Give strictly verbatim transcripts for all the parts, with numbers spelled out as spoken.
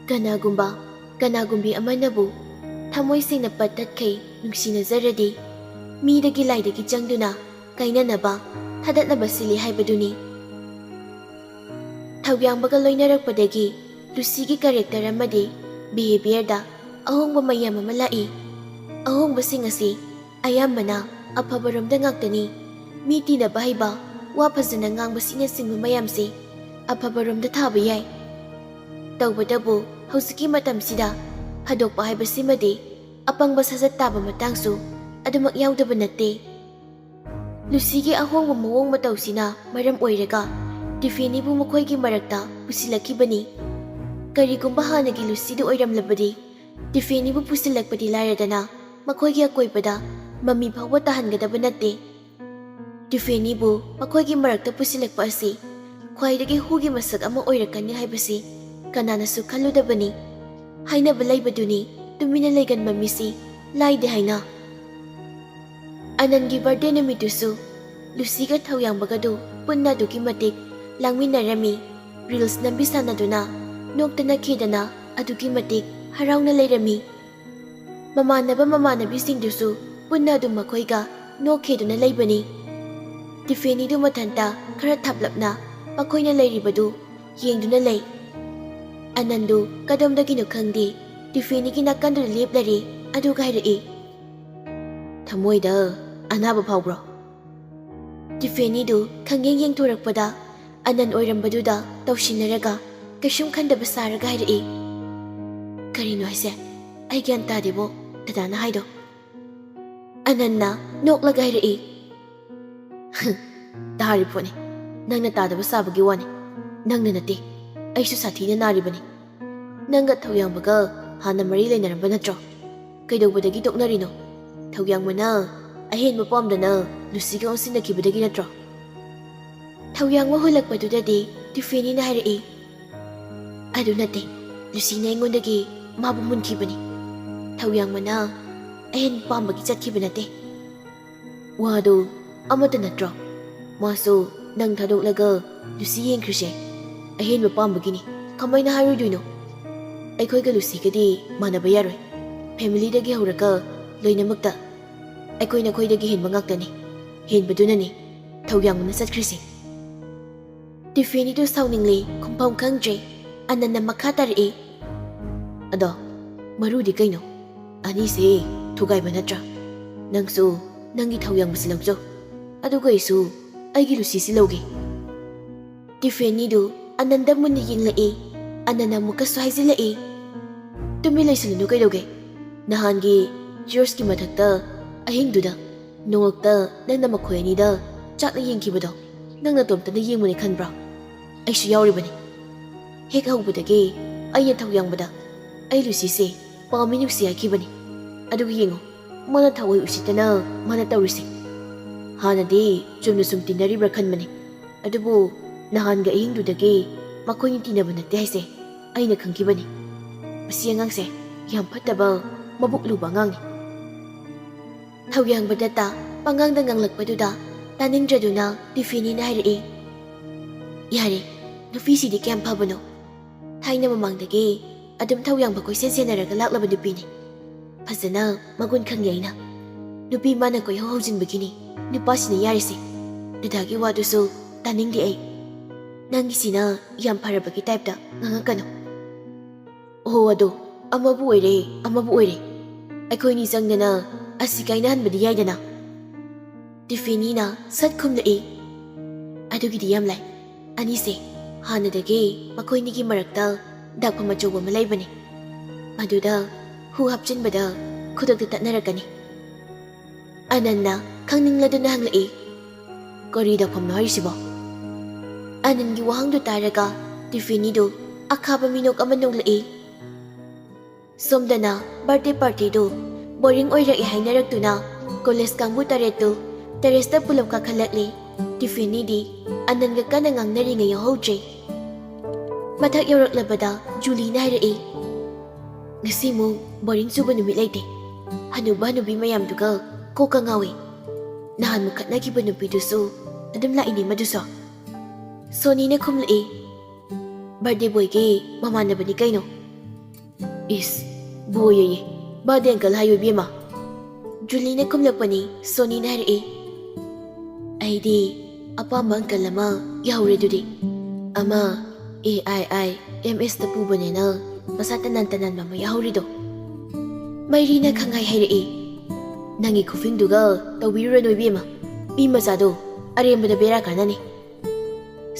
ꯀꯅꯥꯒꯨꯝꯕ, ꯀꯅꯥꯒꯨꯝꯕꯤ ꯑꯃꯅꯕꯨ ꯊꯃꯣꯏ ꯁꯦꯡꯅ ꯄꯠ ꯇꯠꯈꯩ ꯅꯨꯡꯁꯤꯅꯖꯔꯗꯤ, ꯃꯤꯗꯒꯤ ꯂꯥꯏꯗꯒꯤ ꯆꯪꯗꯨꯅ ꯀꯥꯏꯅꯅꯕ, ꯊꯥꯗꯠꯅꯕ ꯁꯤꯜꯂꯤ ꯍꯥꯏꯕꯗꯨꯅꯤ꯫ ꯊꯧꯌꯥꯡꯕꯒ ꯂꯣꯏꯅꯔꯛꯄꯗꯒꯤ ꯂꯨꯁꯤꯒꯤ character ꯑꯃꯗꯤ behaviourꯗ ꯑꯍꯣꯡꯕ ꯃꯌꯥꯝ ꯑꯃ ꯂꯥꯛꯏ꯫ ꯑꯍꯣꯡꯕꯁꯤꯡ ꯑꯁꯤ ꯑꯌꯥꯝꯕꯅ ꯑꯐꯕꯔꯣꯝꯗ ꯉꯥꯛꯇꯅꯤ꯫ ꯃꯤ ꯇꯤꯟꯅꯕ ꯍꯩꯕ, ꯋꯥ ꯐꯖꯅ ꯉꯥꯡꯕ, ꯁꯤꯅꯆꯤꯡꯕ ꯃꯌꯥꯝꯁꯤ ꯑꯐꯕꯔꯣꯝꯗ ꯊꯥꯕ ꯌꯥꯏ꯫ ꯇꯧꯕꯇꯕꯨ ꯍꯧꯖꯤꯛꯀꯤ ꯃꯇꯝꯁꯤꯗ ꯐꯥꯗꯣꯛꯄ ꯍꯥꯏꯕꯁꯤꯃꯗꯤ ꯑꯄꯪꯕ ꯁꯥꯖꯠ ꯇꯥꯕ ꯃꯇꯥꯡꯁꯨ ꯑꯗꯨꯃꯛ ꯌꯥꯎꯗꯕ ꯅꯠꯇꯦ꯫ ꯂꯨꯁꯤꯒꯤ ꯑꯍꯣꯡꯕ ꯃꯑꯣꯡ ꯃꯇꯧꯁꯤꯅ ꯃꯔꯝ ꯑꯣꯏꯔꯒ ꯇꯤꯐꯦꯅꯤꯕꯨ ꯃꯈꯣꯏꯒꯤ ꯃꯔꯛꯇ ꯄꯨꯁꯤꯜꯂꯛꯈꯤꯕꯅꯤ꯫ ꯀꯔꯤꯒꯨꯝꯕ ꯍꯥꯟꯅꯒꯤ ꯂꯨꯁꯤꯗꯨ ꯑꯣꯏꯔꯝꯂꯕꯗꯤ, ꯇꯤꯐꯦꯅꯤꯕꯨ ꯄꯨꯁꯤꯜꯂꯛꯄꯗꯤ ꯂꯥꯏꯔꯗꯅ, ꯃꯈꯣꯏꯒꯤ ꯑꯀꯣꯏꯕꯗ ꯃꯃꯤ ꯐꯥꯎꯕ ꯇꯥꯍꯟꯒꯗꯕ ꯅꯠꯇꯦ꯫ ꯇꯤꯐꯦꯅꯤꯕꯨ ꯃꯈꯣꯏꯒꯤ ꯃꯔꯛꯇ ꯄꯨꯁꯤꯜꯂꯛꯄ ꯑꯁꯤ ꯈ꯭ꯋꯥꯏꯗꯒꯤ ꯍꯨꯒꯤ ꯃꯁꯛ ꯑꯃ ꯑꯣꯏꯔꯛꯀꯅꯤ ꯍꯥꯏꯕꯁꯤ ꯀꯅꯥꯅꯁꯨ ꯈꯜꯂꯨꯗꯕꯅꯤ꯫ ꯍꯥꯏꯅꯕ ꯂꯩꯕꯗꯨꯅꯤ, ꯇꯨꯃꯤꯟꯅ ꯂꯩꯒꯟꯕ ꯃꯤꯁꯤ ꯂꯥꯏꯗꯦ ꯍꯥꯏꯅ꯫ ꯑꯅꯟꯒꯤ birthday ꯅꯨꯃꯤꯠꯇꯨꯁꯨ ꯂꯨꯁꯤꯒ ꯊꯧꯌꯥꯡꯕꯒꯗꯨ ꯄꯨꯟꯅ ꯑꯗꯨꯛꯀꯤ ꯃꯇꯤꯛ ꯂꯥꯡꯃꯤꯟꯅꯔꯝꯃꯤ꯫ Reels ꯅꯝꯕꯤ ꯁꯥꯟꯅꯗꯨꯅ, ꯅꯣꯛꯇꯅ ꯈꯦꯗꯅ ꯑꯗꯨꯛꯀꯤ ꯃꯇꯤꯛ ꯍꯔꯥꯎꯅ ꯂꯩꯔꯝꯃꯤ꯫ ꯃꯃꯥꯟꯅꯕ ꯃꯃꯥꯟꯅꯕꯤꯁꯤꯡꯗꯨꯁꯨ ꯄꯨꯟꯅ ꯑꯗꯨꯝ ꯃꯈꯣꯏꯒ ꯅꯣꯛꯈꯦꯗꯨꯅ ꯂꯩꯕꯅꯤ꯫ ꯇꯤꯐꯦꯅꯤꯗꯨ ꯃꯊꯟꯇ ꯈꯔ ꯊꯥꯞꯂꯞꯅ ꯃꯈꯣꯏꯅ ꯂꯩꯔꯤꯕꯗꯨ ꯌꯦꯡꯗꯨꯅ ꯂꯩ꯫ ꯑꯅꯟꯗꯨ ꯀꯗꯣꯝꯗꯒꯤꯅꯣ ꯈꯪꯗꯦ, ꯇꯤꯐꯦꯅꯤꯒꯤ ꯅꯥꯀꯟꯗꯨꯗ ꯂꯦꯞꯂꯔꯦ, ꯑꯗꯨꯒ ꯍꯥꯏꯔꯛꯏ, "ꯊꯃꯣꯏꯗ ꯑꯅꯥꯕ ꯐꯥꯎꯕ꯭ꯔꯣ?" ꯇꯤꯐꯦꯅꯤꯗꯨ ꯈꯪꯌꯦꯡ ꯌꯦꯡꯊꯣꯔꯛꯄꯗ ꯑꯅꯟ ꯑꯣꯏꯔꯝꯕꯗꯨꯗ ꯇꯧꯁꯤꯟꯅꯔꯒ ꯀꯩꯁꯨꯝ ꯈꯟꯗꯕ ꯁꯥꯔꯒ ꯍꯥꯏꯔꯛꯏ, "ꯀꯔꯤꯅꯣ ꯍꯥꯏꯁꯦ? ꯑꯩ ꯒ꯭ꯌꯥꯟ ꯇꯥꯗꯦꯕꯣ ꯗꯗꯥꯅ ꯍꯥꯏꯗꯣ꯫" ꯑꯅꯟꯅ ꯅꯣꯛꯂꯒ ꯍꯥꯏꯔꯛꯏ, "ꯇꯥꯔꯤ ꯄꯣꯠꯅꯤ꯫ ꯅꯪꯅ ꯇꯥꯗꯕ ꯁꯥꯕꯒꯤ ꯋꯥꯅꯤ꯫ ꯅꯪꯅ ꯅꯠꯇꯦ, ꯑꯩꯁꯨ ꯁꯥꯊꯤꯅ ꯅꯥꯔꯤꯕꯅꯤ꯫ ꯅꯪꯒ ꯊꯧꯌꯥꯡꯕꯒ ꯍꯥꯟꯅ ꯃꯔꯤ ꯂꯩꯅꯔꯝꯕ ꯅꯠꯇ꯭ꯔꯣ? ꯀꯩꯗꯧꯕꯗꯒꯤ ꯇꯣꯛꯅꯔꯤꯅꯣ? ꯊꯧꯌꯥꯡꯕꯅ ꯑꯍꯦꯟꯕ ꯄꯥꯝꯗꯅ ꯂꯨꯁꯤꯒ ꯑꯣꯟꯁꯤꯟꯅꯈꯤꯕꯗꯒꯤ ꯅꯠꯇ꯭ꯔꯣ?" ꯊꯧꯌꯥꯡꯕ ꯍꯨꯜꯂꯛꯄꯗꯨꯗꯗꯤ ꯇꯤꯐꯦꯅꯤꯅ ꯍꯥꯏꯔꯛꯏ, "ꯑꯗꯨ ꯅꯠꯇꯦ, ꯂꯨꯁꯤꯅ ꯑꯩꯉꯣꯟꯗꯒꯤ ꯃꯥꯕꯨ ꯃꯨꯟꯈꯤꯕꯅꯤ꯫ ꯊꯧꯌꯥꯡꯕꯅ ꯑꯍꯦꯟꯕ ꯄꯥꯝꯕꯒꯤ ꯆꯠꯈꯤꯕ ꯅꯠꯇꯦ꯫ ꯋꯥꯗꯨ ꯑꯃꯠꯇ ꯅꯠꯇ꯭ꯔꯣ? ꯃꯥꯁꯨ ꯅꯪ ꯊꯥꯗꯣꯛꯂꯒ ꯂꯨꯁꯤ ꯌꯦꯡꯈ꯭ꯔꯤꯁꯦ ꯑꯍꯦꯟꯕ ꯄꯥꯝꯕꯒꯤꯅꯤ꯫ ꯀꯃꯥꯏꯅ ꯍꯥꯏꯔꯣꯏꯗꯣꯏꯅꯣ?" ꯑꯩꯈꯣꯏꯒ ꯂꯨꯁꯤꯒꯗꯤ ꯃꯥꯟꯅꯕ ꯌꯥꯔꯣꯏ꯫ ꯐꯦꯃꯤꯂꯤꯗꯒꯤ ꯍꯧꯔꯒ ꯂꯣꯏꯅꯃꯛꯇ ꯑꯩꯈꯣꯏ ꯅꯈꯣꯏꯗꯒꯤ ꯍꯦꯟꯕ ꯉꯥꯛꯇꯅꯤ꯫ ꯍꯦꯟꯕꯗꯨꯅꯅꯤ ꯊꯧꯌꯥꯡꯕꯅ ꯆꯠꯈ꯭ꯔꯤꯁꯦ꯫ ꯇꯤꯐꯦꯅꯤꯗꯨ ꯁꯥꯎꯅꯤꯡꯂꯦ, ꯈꯨꯝꯐꯝ ꯈꯪꯗ꯭ꯔꯦ꯫ ꯑꯅꯟꯅ ꯃꯈꯥ ꯇꯥꯔꯛꯏ, "ꯑꯗꯣ ꯃꯔꯨꯗꯤ ꯀꯩꯅꯣ? ꯑꯅꯤꯁꯦ ꯊꯨꯒꯥꯏꯕ ꯅꯠꯇ꯭ꯔꯥ? ꯅꯪꯁꯨ ꯅꯪꯒꯤ ꯊꯧꯌꯥꯡꯕꯁꯤ ꯂꯧꯖꯧ, ꯑꯗꯨꯒ ꯑꯩꯁꯨ ꯑꯩꯒꯤ ꯂꯨꯁꯤꯁꯤ ꯂꯧꯒꯦ꯫" ꯇꯤꯐꯦꯅꯤꯗꯨ ꯑꯅꯟꯗ ꯃꯨꯟꯅ ꯌꯦꯡꯂꯛꯏ꯫ ꯑꯅꯟꯅ ꯑꯃꯨꯛꯀꯁꯨ ꯍꯥꯏꯖꯤꯜꯂꯛꯏ, "ꯇꯨꯃꯤꯟ ꯂꯩꯁꯤꯜꯂꯨꯅꯨ ꯀꯩꯗꯧꯒꯦ? ꯅꯍꯥꯟꯒꯤ ꯆꯔꯆꯀꯤ ꯃꯊꯛꯇ ꯑꯍꯤꯡꯗꯨꯗ ꯅꯣꯡꯂꯛꯇ ꯅꯪꯅ ꯃꯈꯣꯏ ꯑꯅꯤꯗ ꯆꯥꯛꯅ ꯌꯦꯡꯈꯤꯕꯗꯣ ꯅꯪ ꯅꯇꯣꯝꯇꯅ ꯌꯦꯡꯕꯅꯤ ꯈꯟꯕ꯭ꯔꯣ? ꯑꯩꯁꯨ ꯌꯥꯎꯔꯤꯕꯅꯤ꯫ ꯍꯦꯛ ꯍꯧꯕꯗꯒꯤ ꯑꯩꯅ ꯊꯧꯌꯥꯡꯕꯗ ꯑꯩ ꯂꯨꯁꯤꯁꯦ ꯄꯥꯝꯃꯤ ꯅꯨꯡꯁꯤ ꯍꯥꯏꯈꯤꯕꯅꯤ꯫ ꯑꯗꯨꯒ ꯌꯦꯡꯉꯨ, ꯃꯥꯅ ꯊꯑꯣꯏ ꯎꯁꯤꯠꯇꯅ ꯃꯥꯅ ꯇꯧꯔꯤꯁꯦ꯫ ꯍꯥꯟꯅꯗꯤ ꯆꯨꯝꯅ ꯁꯨꯝ ꯇꯤꯟꯅꯔꯤꯕ꯭ꯔꯥ ꯈꯟꯕꯅꯤ, ꯑꯗꯨꯕꯨ ꯅꯍꯥꯟꯒꯤ ꯑꯍꯤꯡꯗꯨꯗꯒꯤ ꯃꯈꯣꯏꯅꯤ ꯇꯤꯟꯅꯕ ꯅꯠꯇꯦ ꯍꯥꯏꯁꯦ ꯑꯩꯅ ꯈꯪꯈꯤꯕꯅꯤ꯫ ꯃꯁꯤ ꯑꯉꯥꯡꯁꯦ ꯌꯥꯝ ꯐꯠꯇꯕ, ꯃꯕꯨꯛ ꯂꯨꯕ ꯑꯉꯥꯡꯅꯤ꯫" ꯊꯧꯌꯥꯡꯕ ꯗꯠꯇ ꯄꯉꯥꯡꯗ ꯉꯥꯡꯂꯛꯄꯗꯨꯗ ꯇꯥꯅꯤꯡꯗ꯭ꯔꯗꯨꯅ ꯇꯤꯐꯦꯅꯤꯅ ꯍꯥꯏꯔꯛꯏ, "ꯌꯥꯔꯦ, ꯅꯨꯄꯤꯁꯤꯗꯤ ꯀꯌꯥꯝ ꯐꯕꯅꯣ꯫ ꯊꯥꯏꯅ ꯃꯃꯥꯡꯗꯒꯤ ꯑꯗꯨꯝ ꯊꯧꯌꯥꯡꯕ ꯀꯣꯏꯁꯦꯟ ꯁꯦꯟꯅꯔꯒ ꯂꯥꯛꯂꯕ ꯅꯨꯄꯤꯅꯤ꯫ ꯐꯖꯅ ꯃꯒꯨꯟ ꯈꯪꯉꯦ ꯑꯩꯅ꯫ ꯅꯨꯄꯤ ꯃꯥꯅ ꯀꯣꯏꯍꯧ ꯍꯧꯖꯤꯟꯕꯒꯤꯅꯤ ꯅꯨꯄꯥꯁꯤꯅ ꯌꯥꯔꯤꯁꯦ꯫ ꯗꯗꯥꯒꯤ ꯋꯥꯗꯨꯁꯨ ꯇꯥꯅꯤꯡꯗꯦ ꯑꯩ꯫ ꯅꯪꯒꯤꯁꯤꯅ ꯌꯥꯝ ꯐꯔꯕꯒꯤ ꯇꯥꯏꯞꯇ ꯉꯥꯡꯉꯛꯀꯅꯨ꯫" "ꯑꯣꯍꯣ, ꯑꯗꯣ ꯑꯃꯕꯨ ꯑꯣꯏꯔꯦ, ꯑꯃꯕꯨ ꯑꯣꯏꯔꯦ, ꯑꯩꯈꯣꯏꯅꯤ ꯆꯪꯗꯅ ꯑꯁꯤ ꯀꯥꯏꯅꯍꯟꯕꯗꯤ ꯌꯥꯏꯗꯅ?" ꯇꯤꯐꯦꯅꯤꯅ ꯁꯠ ꯈꯨꯝꯂꯛꯏ, "ꯑꯗꯨꯒꯤꯗꯤ ꯌꯥꯝ ꯂꯥꯏ꯫ ꯑꯅꯤꯁꯦ ꯍꯥꯟꯅꯗꯒꯤ ꯃꯈꯣꯏꯅꯤꯒꯤ ꯃꯔꯛꯇ ꯗꯥꯛꯐꯝ ꯑꯆꯧꯕ ꯑꯃ ꯂꯩꯕꯅꯤ꯫ ꯃꯗꯨꯗ ꯍꯨ ꯍꯥꯞꯆꯤꯟꯕꯗ ꯈꯨꯗꯛꯇ ꯇꯠꯅꯔꯛꯀꯅꯤ꯫" ꯑꯅꯟꯅ ꯈꯪꯅꯤꯡꯂꯗꯨꯅ ꯍꯪꯂꯛꯏ, "ꯀꯔꯤ ꯗꯥꯛꯐꯝꯅꯣ ꯍꯥꯏꯔꯤꯁꯤꯕꯣ?" ꯑꯅꯟꯒꯤ ꯋꯥꯍꯪꯗꯨ ꯇꯥꯔꯒ ꯇꯤꯐꯦꯅꯤꯗꯨ ꯑꯈꯥꯕ ꯃꯤꯅꯣꯛ ꯑꯃ ꯅꯣꯛꯂꯛꯏ꯫ ꯁꯣꯝꯗꯅ ꯕꯥꯔꯗꯦ ꯄꯥꯔꯇꯤꯗꯨ ꯕꯣꯔꯤꯡ ꯑꯣꯏꯔꯛꯏ ꯍꯥꯏꯅꯔꯛꯇꯨꯅ ꯀꯣꯂꯦꯖ ꯀꯥꯡꯕꯨ ꯇꯔꯦꯠꯇꯨ ꯇꯦꯔꯦꯁꯇ ꯄꯨꯂꯞ ꯀꯥꯈꯠꯂꯛꯂꯤ꯫ ꯇꯤꯐꯦꯅꯤꯗꯤ ꯑꯅꯟꯒ ꯀꯟꯅ ꯉꯥꯡꯅꯔꯤꯉꯩ ꯌꯥꯎꯍꯧꯗ꯭ꯔꯦ꯫ ꯃꯊꯛ ꯌꯧꯔꯛꯂꯕꯗ ꯖꯨꯂꯤꯅ ꯍꯥꯏꯔꯛꯏ, "ꯉꯁꯤꯃꯨꯛ ꯕꯣꯔꯤꯡ ꯆꯨꯕ ꯅꯨꯃꯤꯠ ꯂꯩꯇꯦ꯫ ꯍꯅꯨꯕ ꯍꯅꯨꯕꯤ ꯃꯌꯥꯝꯗꯨꯒ ꯀꯣꯛꯀ ꯉꯥꯎꯏ꯫ ꯅꯍꯥꯟꯃꯨꯛ ꯈꯠꯅꯈꯤꯕ ꯅꯨꯄꯤꯗꯨꯁꯨ ꯑꯗꯨꯝ ꯂꯥꯛꯏꯅꯦ ꯃꯗꯨꯁꯨ꯫" ꯁꯣꯅꯤꯅ ꯈꯨꯝꯂꯛꯏ, "ꯕꯥꯔꯗꯦ ꯕꯣꯏꯒꯤ ꯃꯃꯥꯟꯅꯕꯅꯤ ꯀꯩꯅꯣ꯫ "ꯏꯁ, ꯕꯣꯏ ꯑꯌꯦ, ꯕꯥꯔꯗꯦ ꯑꯪꯀꯜ ꯍꯥꯏꯌꯨ ꯏꯕꯦꯝꯃ꯫" ꯖꯨꯂꯤꯅ ꯈꯨꯝꯂꯛꯄꯅꯤ꯫ ꯁꯣꯅꯤꯅ ꯍꯥꯏꯔꯛꯏ, "ꯑꯩꯗꯤ ꯑꯄꯥꯝꯕ ꯑꯪꯀꯜ ꯑꯃ ꯌꯥꯍꯧꯔꯦ ꯑꯗꯨꯗꯤ꯫ ꯑꯃ ꯑꯦ ꯑꯥꯏ ꯑꯥꯏ ꯑꯦꯝ ꯑꯦꯁꯇ ꯄꯨꯕꯅꯦꯅ ꯃꯁꯥ ꯇꯅꯥꯟ ꯇꯅꯥꯟꯕ ꯑꯃ ꯌꯥꯍꯧꯔꯤꯗꯣ꯫" ꯃꯩꯔꯤꯅ ꯈꯪꯍꯥꯏ ꯍꯥꯏꯔꯛꯏ, "ꯅꯪꯒꯤ ꯈꯨꯐꯤꯡꯗꯨꯒ ꯇꯧꯕꯤꯔꯨꯔꯅꯨ ꯏꯕꯦꯝꯃ꯫ ꯃꯤ ꯃꯆꯥꯗꯣ ꯑꯔꯦꯝꯕꯗ ꯕꯦꯔꯥ ꯀꯥꯟꯅꯅꯤ꯫"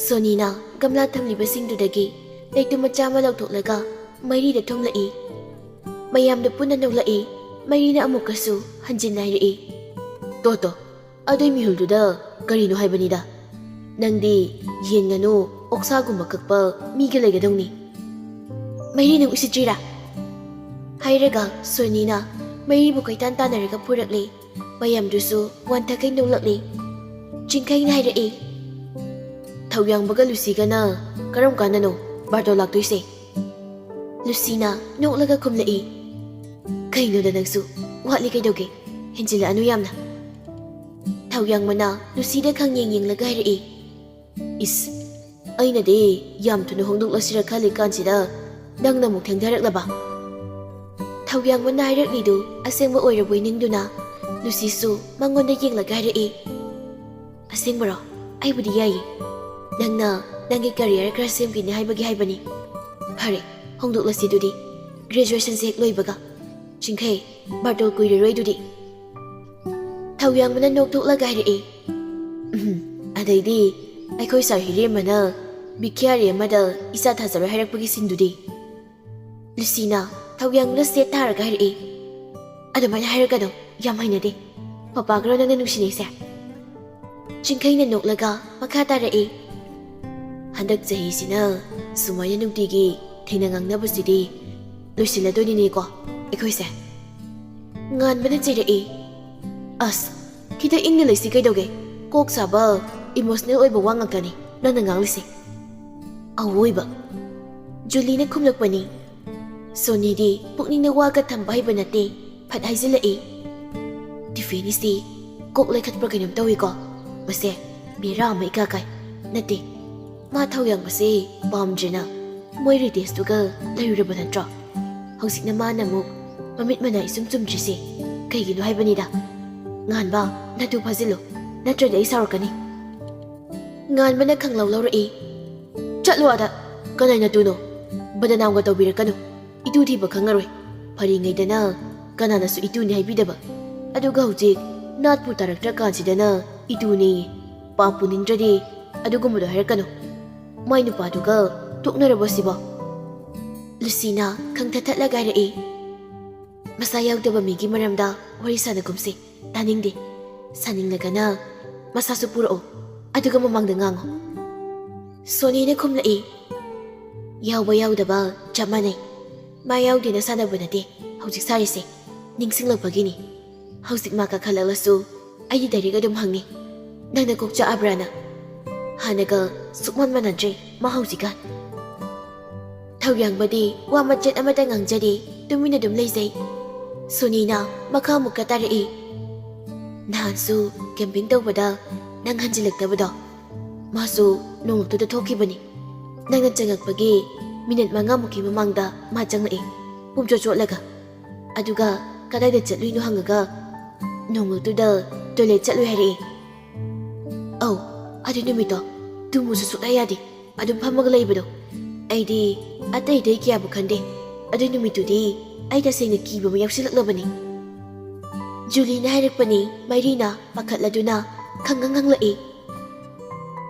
ꯁꯣꯅꯤꯅ ꯒꯝꯂꯥ ꯊꯝꯂꯤꯕꯁꯤꯡꯗꯨꯗꯒꯤ ꯂꯩꯇꯨꯝ ꯃꯆꯥ ꯑꯃ ꯂꯧꯊꯣꯛꯂꯒ ꯃꯩꯔꯤꯗ ꯊꯨꯝꯂꯛꯏ꯫ ꯃꯌꯥꯝꯗ ꯄꯨꯟꯅ ꯅꯣꯛꯂꯛꯏ꯫ ꯃꯩꯔꯤꯅ ꯑꯃꯨꯛꯀꯁꯨ ꯍꯟꯖꯤꯟꯅ ꯍꯥꯏꯔꯛꯏ, "ꯇꯣ ꯇꯣ, ꯑꯗꯨꯏ ꯃꯤꯍꯨꯜꯗꯨꯗ ꯀꯔꯤꯅꯣ ꯍꯥꯏꯕꯅꯤꯗ꯫ ꯅꯪꯗꯤ ꯌꯦꯟ ꯉꯥꯅꯨ ꯑꯣꯛꯁꯥꯒꯨꯝꯕ ꯀꯛꯄ ꯃꯤꯒ ꯂꯩꯒꯗꯧꯅꯤ꯫ ꯃꯩꯔꯤ ꯅꯪ ꯎꯁꯤꯠꯇ꯭ꯔꯤꯔꯥ?" ꯍꯥꯏꯔꯒ ꯁꯣꯅꯤꯅ ꯃꯩꯔꯤꯕꯨ ꯀꯣꯏꯇꯥꯟ ꯇꯥꯟꯅꯔꯒ ꯐꯨꯔꯛꯂꯦ꯫ ꯃꯌꯥꯝꯗꯨꯁꯨ ꯋꯥꯟꯊꯈꯩ ꯅꯣꯛꯂꯛꯂꯦ꯫ ꯆꯤꯡꯈꯩꯅ ꯍꯥꯏꯔꯛꯏ, "ꯊꯧꯌꯥꯡꯕꯒ ꯂꯨꯁꯤꯒꯅ ꯀꯔꯝ ꯀꯥꯟꯗꯅꯣ ꯕꯥꯔꯇꯣ ꯂꯥꯛꯇꯣꯏꯁꯦ?" ꯂꯨꯁꯤꯅ ꯅꯣꯛꯂꯒ ꯈꯨꯝꯂꯛꯏ, "ꯀꯩꯅꯣꯗ ꯅꯪꯁꯨ, ꯋꯥꯠꯂꯤ ꯀꯩꯗꯧꯒꯦ? ꯍꯦꯟꯖꯤꯜꯂꯛꯑꯅꯨ ꯌꯥꯝꯅ꯫" ꯊꯧꯌꯥꯡꯕꯅ ꯂꯨꯁꯤꯗ ꯈꯪꯌꯦꯡ ꯌꯦꯡꯂꯒ ꯍꯥꯏꯔꯛꯏ, "ꯏꯁ, ꯑꯩꯅꯗꯤ ꯌꯥꯝ ꯊꯨꯅ ꯍꯣꯡꯗꯣꯛꯂꯁꯤꯔ ꯈꯜꯂꯤ ꯀꯥꯟꯁꯤꯗ ꯅꯪꯅ ꯑꯃꯨꯛ ꯊꯦꯡꯊꯔꯛꯂꯕ?" ꯊꯧꯌꯥꯡꯕꯅ ꯍꯥꯏꯔꯛꯂꯤꯗꯨ ꯑꯁꯦꯡꯕ ꯑꯣꯏꯔꯕꯣꯏ ꯅꯤꯡꯗꯨꯅ ꯂꯨꯁꯤꯁꯨ ꯃꯉꯣꯟꯗ ꯌꯦꯡꯂꯒ ꯍꯥꯏꯔꯛꯏ, "ꯑꯁꯦꯡꯕꯔꯣ? ꯑꯩꯕꯨꯗꯤ ꯌꯥꯏꯌꯦ꯫ ꯅꯪꯅ ꯅꯪꯒꯤ ꯀꯦꯔꯤꯌꯔ ꯈꯔ ꯁꯦꯝꯈꯤꯅꯤ ꯍꯥꯏꯕꯒꯤ ꯍꯥꯏꯕꯅꯤ꯫ ꯐꯔꯦ, ꯍꯣꯡꯗꯣꯛꯂꯁꯤ ꯑꯗꯨꯗꯤ꯫ ꯒ꯭ꯔꯦꯖꯨꯑꯦꯁꯟꯁꯦ ꯍꯦꯛ ꯂꯣꯏꯕꯒ꯫ ꯆꯤꯡꯈꯩ, ꯕꯥꯔꯇꯣ ꯀꯨꯏꯔꯔꯣꯏ ꯑꯗꯨꯗꯤ꯫" ꯊꯧꯌꯥꯡꯕꯅ ꯅꯣꯛꯊꯣꯛꯂꯒ ꯍꯥꯏꯔꯛꯏ, "ꯎꯝ, ꯑꯗꯩꯗꯤ ꯑꯩꯈꯣꯏ ꯁꯥꯔ ꯍꯤꯔꯦꯝꯕꯅ ꯕꯤꯈ꯭ꯌꯥꯔꯤ ꯑꯃꯗ ꯏꯆꯥ ꯊꯥꯖꯔꯣꯏ ꯍꯥꯏꯔꯛꯄꯒꯤ ꯁꯤꯟꯗꯨꯗꯤ?" ꯂꯨꯁꯤꯅ ꯊꯧꯌꯥꯡꯕꯅ ꯁꯦꯠ ꯊꯥꯔꯒ ꯍꯥꯏꯔꯛꯏ, "ꯑꯗꯨꯃꯥꯏꯅ ꯍꯥꯏꯔꯛꯀꯅꯨ, ꯌꯥꯝ ꯍꯩꯅꯗꯦ꯫ ꯄꯄꯥꯒꯔꯣ ꯅꯪꯅ ꯅꯨꯡꯁꯤꯅꯩꯁꯦ?" ꯆꯤꯡꯈꯩꯅ ꯅꯣꯛꯂꯒ ꯃꯈꯥ ꯇꯥꯔꯛꯏ, "ꯍꯟꯗꯛ ꯆꯍꯤꯁꯤꯅ ꯁꯨꯃꯥꯏꯅ ꯅꯨꯡꯇꯤꯒꯤ ꯊꯦꯡꯅ ꯉꯥꯡꯅꯕꯁꯤꯗꯤ ꯂꯣꯏꯁꯤꯜꯂꯗꯣꯏꯅꯤꯅꯦꯀꯣ ꯑꯩꯈꯣꯏꯁꯦ?" ꯉꯥꯟꯕꯅ ꯆꯩꯔꯛꯏ, "ꯑꯁ, ꯈꯤꯇ ꯏꯪꯅ ꯂꯩꯁꯤ ꯀꯩꯗꯧꯒꯦ? ꯀꯣꯛ ꯁꯥꯕ, ꯏꯃꯣꯁꯅꯦꯜ ꯑꯣꯏꯕ ꯋꯥ ꯉꯥꯛꯇꯅꯤ ꯅꯪꯅ ꯉꯥꯡꯂꯤꯁꯦ꯫" "ꯑꯋꯣꯏꯕ?" ꯖꯨꯂꯤꯅ ꯈꯨꯝꯂꯛꯄꯅꯤ꯫ ꯁꯣꯅꯤꯗꯤ ꯄꯨꯛꯅꯤꯡꯗ ꯋꯥꯒ ꯊꯝꯕ ꯍꯩꯕ ꯅꯠꯇꯦ, ꯐꯠ ꯍꯥꯏꯖꯤꯜꯂꯛꯏ, "ꯇꯤꯐꯦꯅꯤꯁꯤ ꯀꯣꯛ ꯂꯩꯈꯠꯄ꯭ꯔꯥ ꯀꯩꯅꯣꯝ ꯇꯧꯏꯀꯣ꯫ ꯃꯁꯦ ꯕꯦꯔꯥ ꯑꯃ ꯏꯀꯥ ꯀꯥꯏ꯫ ꯅꯠꯇꯦ, ꯃꯥ ꯊꯧꯌꯥꯡꯕꯁꯦ ꯄꯥꯝꯗ꯭ꯔꯦꯅ ꯃꯣꯏ ꯔꯤꯇꯦꯁꯇꯨꯒ ꯂꯩꯔꯨꯔꯕ ꯅꯠꯇ꯭ꯔꯣ?" ꯍꯧꯖꯤꯛꯅ ꯃꯥꯅ ꯑꯃꯨꯛ ꯃꯃꯤꯠ ꯃꯅꯥ ꯏꯆꯨꯝ ꯆꯨꯝꯗ꯭ꯔꯤꯁꯦ ꯀꯩꯒꯤꯅꯣ ꯍꯥꯏꯕꯅꯤꯗ꯫ "ꯉꯥꯟꯕ, ꯅꯇꯨ ꯐꯥꯖꯤꯜꯂꯨ, ꯅꯠꯇ꯭ꯔꯗꯤ ꯑꯩ ꯁꯥꯎꯔꯛꯀꯅꯤ꯫" ꯉꯥꯟꯕꯅ ꯈꯪꯂꯧ ꯂꯧꯔꯛꯏ꯫ "ꯆꯠꯂꯣ ꯑꯗ꯫ ꯀꯅꯥꯏ ꯅꯇꯨꯅꯣ? ꯕꯗꯅꯥꯝꯒ ꯇꯧꯕꯤꯔꯛꯀꯅꯨ꯫ ꯏꯇꯨ ꯊꯤꯕ ꯈꯪꯉꯔꯣꯏ꯫ ꯐꯔꯤꯉꯩꯗꯅ ꯀꯅꯥꯅꯁꯨ ꯏꯇꯨꯅꯤ ꯍꯥꯏꯕꯤꯗꯕ꯫ ꯑꯗꯨꯒ ꯍꯧꯖꯤꯛ ꯅꯥꯠꯄꯨ ꯇꯥꯔꯛꯇ꯭ꯔꯀꯥꯟꯁꯤꯗꯅ ꯏꯇꯨꯅꯦꯌꯦ꯫ ꯄꯥꯞ ꯄꯨꯅꯤꯡꯗ꯭ꯔꯗꯤ ꯑꯗꯨꯒꯨꯝꯕꯗꯣ ꯍꯥꯏꯔꯛꯀꯅꯨ꯫ ꯃꯥꯏ ꯅꯨꯄꯥꯗꯨꯒ ꯇꯣꯛꯅꯔꯕꯣ ꯁꯤꯕꯣ?" ꯂꯨꯁꯤꯅ ꯈꯪꯊꯠ ꯊꯠꯂꯒ ꯍꯥꯏꯔꯛꯏ꯫ "ꯃꯁꯥ ꯌꯥꯎꯗꯕ ꯃꯤꯒꯤ ꯃꯔꯝꯗ ꯋꯥꯔꯤ ꯁꯥꯟꯅꯒꯨꯝꯁꯦ꯫ ꯇꯥꯅꯤꯡꯗꯦ꯫ ꯁꯥꯅꯤꯡꯂꯒꯅ ꯃꯁꯥꯁꯨ ꯄꯨꯔꯛꯑꯣ꯫ ꯑꯗꯨꯒ ꯃꯃꯥꯡꯗ ꯉꯥꯡꯉꯣ꯫" ꯁꯣꯅꯤꯅ ꯈꯨꯝꯂꯛꯏ꯫ "ꯌꯥꯎꯕ ꯌꯥꯎꯗꯕ ꯆꯞ ꯃꯥꯟꯅꯩ꯫ ꯃꯥ ꯌꯥꯎꯗꯦꯅ ꯁꯥꯟꯅꯕ ꯅꯠꯇꯦ ꯍꯧꯖꯤꯛ ꯁꯥꯔꯤꯁꯦ꯫ ꯅꯤꯡꯁꯤꯡꯂꯛꯄꯒꯤꯅꯤ꯫ ꯍꯧꯖꯤꯛ ꯃꯥ ꯀꯥꯈꯠꯂꯛꯂꯁꯨ ꯑꯩꯗꯤ ꯗꯥꯏꯔꯦꯛ ꯑꯗꯨꯝ ꯍꯪꯉꯤ, 'ꯅꯪꯅ ꯀꯣꯛ ꯆꯥꯛꯑꯕ꯭ꯔꯥꯅ?' ꯍꯥꯟꯅꯒ ꯁꯨꯛꯃꯥꯟ ꯃꯥꯟꯅꯗ꯭ꯔꯦ ꯃꯥ ꯍꯧꯖꯤꯛꯀꯥꯟ꯫" ꯊꯧꯌꯥꯡꯕꯗꯤ ꯋꯥ ꯃꯆꯦꯠ ꯑꯃꯠꯇ ꯉꯥꯡꯖꯗꯦ, ꯇꯨꯃꯤꯟꯅ ꯑꯗꯨꯝ ꯂꯩꯖꯩ꯫ ꯁꯣꯅꯤꯅ ꯃꯈꯥ ꯑꯃꯨꯛꯀ ꯇꯥꯔꯛꯏ꯫ "ꯅꯍꯥꯟꯁꯨ ꯀꯦꯝꯄꯤꯡ ꯇꯧꯕꯗ ꯅꯪ ꯍꯟꯖꯤꯜꯂꯛꯇꯕꯗꯣ, ꯃꯥꯁꯨ ꯅꯣꯡꯂꯨꯛꯇꯨꯗ ꯊꯣꯛꯈꯤꯕꯅꯤ꯫ ꯅꯪꯅ ꯆꯪꯉꯛꯄꯒꯤ ꯃꯤꯅꯤꯠ ꯃꯉꯥꯃꯨꯛꯀꯤ ꯃꯃꯥꯡꯗ ꯃꯥ ꯆꯪꯂꯛꯏ, ꯄꯨꯝꯆꯣꯠ ꯆꯣꯠꯂꯒ꯫ ꯑꯗꯨꯒ ꯀꯗꯥꯏꯗ ꯆꯠꯂꯨꯏꯅꯣ ꯍꯪꯉꯒ ꯅꯣꯡꯂꯨꯛꯇꯨꯗ ꯇꯣꯏꯂꯦꯠ ꯆꯠꯂꯨꯏ ꯍꯥꯏꯔꯛꯏ꯫ ꯑꯧ, ꯑꯗꯨ ꯅꯨꯃꯤꯠꯇꯣ ꯇꯨꯝꯃꯨꯁꯨ ꯁꯨꯛꯌꯥ ꯌꯥꯗꯦ꯫ ꯑꯗꯨꯝ ꯐꯝꯃꯒ ꯂꯩꯕꯗꯣ꯫ ꯑꯩꯗꯤ ꯑꯇꯩ ꯑꯇꯩ ꯀꯌꯥꯕꯨ ꯈꯟꯗꯦ꯫ ꯑꯗꯨ ꯅꯨꯃꯤꯠꯇꯨꯗꯤ ꯑꯩ ꯇꯁꯦꯡꯅ ꯀꯤꯕ ꯑꯃ ꯌꯥꯎꯁꯤꯜꯂꯛꯂꯕꯅꯤ꯫" ꯖꯨꯂꯤꯅ ꯍꯥꯏꯔꯛꯄꯅꯤ꯫ ꯃꯥꯏꯔꯤꯅ ꯄꯥꯈꯠꯂꯗꯨꯅ ꯈꯪꯉꯪ ꯍꯪꯂꯛꯏ꯫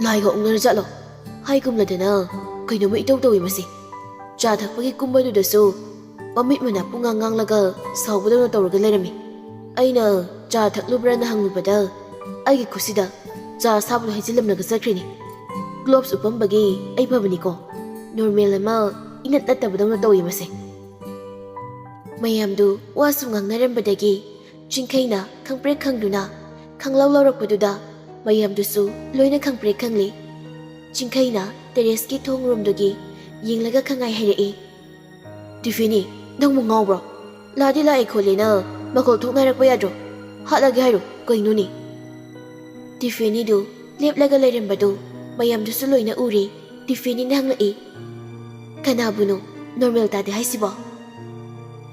"ꯂꯥꯏꯒ ꯑꯣꯛꯅꯔꯖꯥꯠꯂꯣ? ꯍꯥꯏꯒꯨꯝꯂꯗꯅ ꯀꯩꯅꯣꯝꯃ ꯏꯇꯧ ꯇꯧꯏ ꯃꯁꯤ꯫ ꯆꯥ ꯊꯛꯄꯒꯤ ꯀꯨꯝꯕꯗꯨꯗꯁꯨ ꯃꯃꯤꯠ ꯃꯅꯥ ꯄꯨꯡꯉꯥꯡ ꯉꯥꯡꯂꯒ ꯁꯥꯎꯕꯗꯧꯅ ꯇꯧꯔꯒ ꯂꯩꯔꯝꯃꯤ꯫ ꯑꯩꯅ ꯆꯥ ꯊꯛꯂꯨꯕ꯭ꯔꯥꯅ ꯍꯪꯂꯨꯕꯗ ꯑꯩꯒꯤ ꯈꯨꯠꯁꯤꯗ ꯆꯥ ꯑꯁꯥꯕꯗꯣ ꯍꯩꯖꯤꯜꯂꯝꯂꯒ ꯆꯠꯈ꯭ꯔꯤꯅꯤ꯫ ꯒ꯭ꯂꯣꯞꯁ ꯎꯞꯄꯝꯕꯒꯤ ꯑꯩ ꯐꯕꯅꯤꯀꯣ, ꯅꯣꯔꯃꯦꯜ ꯑꯃ ꯏꯅꯠ ꯅꯠꯇꯕꯗꯧꯅ ꯇꯧꯏ ꯃꯁꯦ꯫" ꯃꯌꯥꯝꯗꯨ ꯋꯥꯁꯨ ꯉꯥꯡꯅꯔꯝꯕꯗꯒꯤ ꯆꯤꯡꯈꯩꯅ ꯈꯪꯄ꯭ꯔꯦꯛ ꯈꯪꯗꯨꯅ ꯈꯪꯂꯧ ꯂꯧꯔꯛꯄꯗꯨꯗ ꯃꯌꯥꯝꯗꯨꯁꯨ ꯂꯣꯏꯅ ꯈꯪꯄ꯭ꯔꯦꯛ ꯈꯪꯂꯤ꯫ ꯆꯤꯡꯈꯩꯅ ꯇꯦꯔꯦꯁꯀꯤ ꯊꯣꯡ ꯔꯣꯝꯗꯒꯤ ꯌꯦꯡꯂꯒ ꯈꯪꯉꯥꯏ ꯍꯥꯏꯔꯛꯏ꯫ "ꯇꯤꯐꯤꯅꯤ, ꯅꯪꯕꯨ ꯉꯥꯎꯕ꯭ꯔꯣ? ꯂꯥꯛꯑꯗꯤ ꯂꯥꯛꯑꯦ ꯈꯣꯠꯂꯦꯅ ꯃꯈꯣꯜ ꯊꯣꯛꯅ ꯍꯥꯏꯔꯛꯄ ꯌꯥꯗ꯭ꯔꯣ? ꯍꯥꯠꯂꯒꯦ ꯍꯥꯏꯔꯣ? ꯀꯩꯅꯣꯅꯦ?" ꯇꯤꯐꯤꯅꯤꯗꯨ ꯂꯦꯞꯂꯒ ꯂꯩꯔꯝꯕꯗꯨ ꯃꯌꯥꯝꯗꯨꯁꯨ ꯂꯣꯏꯅ ꯎꯔꯦ꯫ ꯇꯤꯐꯤꯅꯤꯅ ꯍꯪꯂꯛꯏ, "ꯀꯅꯥꯕꯨꯅꯣ ꯅꯣꯔꯃꯦꯜ ꯇꯥꯗꯦ ꯍꯥꯏꯁꯤꯕꯣ?"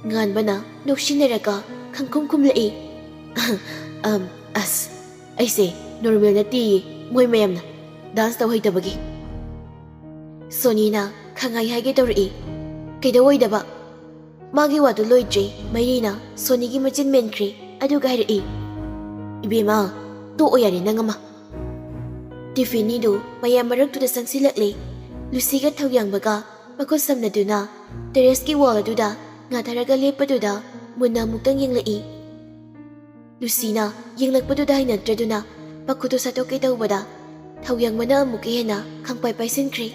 ꯉꯥꯟꯕꯅ ꯅꯣꯛꯁꯤꯟꯅꯔꯒ ꯈꯪꯈꯨꯝ ꯈꯨꯝꯂꯛꯏ꯫ ꯑꯝ, ꯑꯁ, ꯑꯩꯁꯦ ꯅꯣꯔꯃꯦꯜ ꯅꯠꯇꯦꯌꯦ, ꯃꯣꯏ ꯃꯌꯥꯝꯅ ꯗꯥꯟꯁ ꯇꯧ ꯍꯩꯇꯕꯒꯤ꯫ ꯁꯣꯅꯤꯅ ꯈꯪꯍꯥꯏ ꯍꯥꯏꯒꯦ ꯇꯧꯔꯛꯏ꯫ ꯀꯩꯗꯧꯑꯣꯏꯗꯕ? ꯃꯥꯒꯤ ꯋꯥꯗꯨ ꯂꯣꯏꯗ꯭ꯔꯤ, ꯃꯩꯔꯤꯅ ꯁꯣꯅꯤꯒꯤ ꯃꯆꯤꯟ ꯃꯦꯟꯈ꯭ꯔꯦ, ꯑꯗꯨꯒ ꯍꯥꯏꯔꯛꯏ, "ꯏꯕꯦꯝꯃ, ꯇꯣꯛꯑꯣ ꯌꯥꯔꯦ ꯅꯪ ꯑꯃ꯫" ꯇꯤꯐꯤꯅꯤꯗꯨ ꯃꯌꯥꯝ ꯃꯔꯛꯇꯨꯗ ꯆꯪꯁꯤꯜꯂꯛꯂꯦ꯫ ꯂꯨꯁꯤꯒ ꯊꯧꯌꯥꯡꯕꯒ ꯃꯈꯨꯠ ꯁꯝꯅꯗꯨꯅ ꯇꯦꯔꯦꯁꯀꯤ ꯋꯥꯜ ꯑꯗꯨꯗ ꯉꯥꯊꯔꯒ ꯂꯦꯞꯄꯗꯨꯗ ꯃꯨꯟꯅ ꯑꯃꯨꯛꯇꯪ ꯌꯦꯡꯂꯛꯏ꯫ ꯂꯨꯁꯤꯅ ꯌꯦꯡꯂꯛꯄꯗꯨꯗ ꯍꯩꯅꯗ꯭ꯔꯗꯨꯅ ꯃꯈꯨꯠꯇꯨ ꯁꯠꯇꯣꯛꯀꯦ ꯇꯧꯕꯗ ꯊꯧꯌꯥꯡꯕꯅ ꯑꯃꯨꯛꯀ ꯍꯦꯟꯅ ꯈꯪꯄꯥꯏ ꯄꯥꯏꯁꯤꯟꯈ꯭ꯔꯦ꯫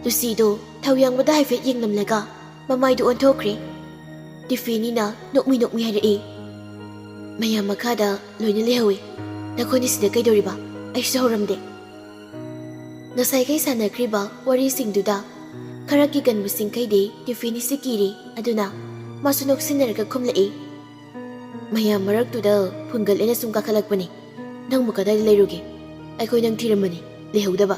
ꯂꯨꯁꯤꯗꯨ ꯊꯧꯌꯥꯡꯕꯗ ꯍꯥꯏꯐꯦꯠ ꯌꯦꯡꯂꯝꯂꯒ ꯃꯃꯥꯏꯗꯨ ꯑꯣꯟꯊꯣꯛꯈ꯭ꯔꯦ꯫ ꯇꯤꯐꯤꯅꯤꯅ ꯅꯣꯛꯃꯤ ꯅꯣꯛꯃꯤ ꯍꯥꯏꯔꯛꯏ, "ꯃꯌꯥꯝ ꯃꯈꯥꯗ ꯂꯣꯏꯅ ꯂꯩꯍꯧꯏ꯫ ꯅꯈꯣꯏꯅꯤ ꯁꯤꯗ ꯀꯩꯗꯧꯔꯤꯕ? ꯑꯩꯁꯨ ꯍꯧꯔꯝꯗꯦ꯫" ꯉꯁꯥꯏꯈꯩ ꯁꯥꯟꯅꯈ꯭ꯔꯤꯕ ꯋꯥꯔꯤꯁꯤꯡꯗꯨꯗ ꯈꯔ ꯀꯤꯒꯟꯕꯁꯤꯡꯈꯩꯗꯤ ꯇꯤꯐꯤꯅꯤꯁꯤ ꯀꯤꯔꯤ, ꯑꯗꯨꯅ ꯃꯥꯁꯨ ꯅꯣꯛꯁꯤꯟꯅꯔꯒ ꯈꯨꯝꯂꯛꯏ, "ꯃꯌꯥꯝ ꯃꯔꯛꯇꯨꯗ ꯐꯨꯡꯒꯠꯂꯦꯅ ꯁꯨꯝ ꯀꯥꯈꯠꯂꯛꯄꯅꯤ꯫ ꯅꯪꯕꯨ ꯀꯗꯥꯏꯗ ꯂꯩꯔꯨꯒꯦ? ꯑꯩꯈꯣꯏ ꯅꯪ ꯊꯤꯔꯝꯕꯅꯤ, ꯂꯩꯍꯧꯗꯕ꯫"